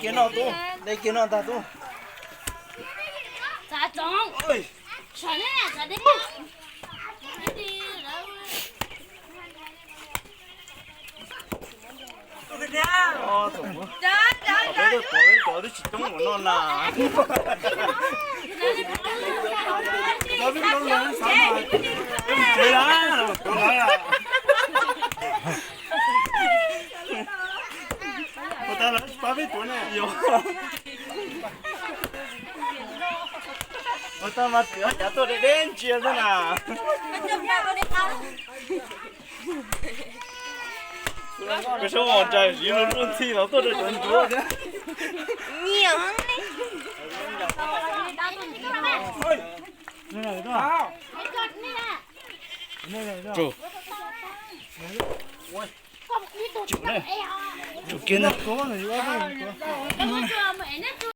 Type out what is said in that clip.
Kiag no tub, de kiag no ntag tub. Peb twb pom peb cov twb tsis coob ua no na. Ua tas lawv tsis pab peb tuav ne. Ua tas mas txiv cav tuaj deb deb ntsia xwb na. Koj saib ua cas ziv lub ntxhi los tuaj rau cov ntsuav thiab. Tsum kiag na.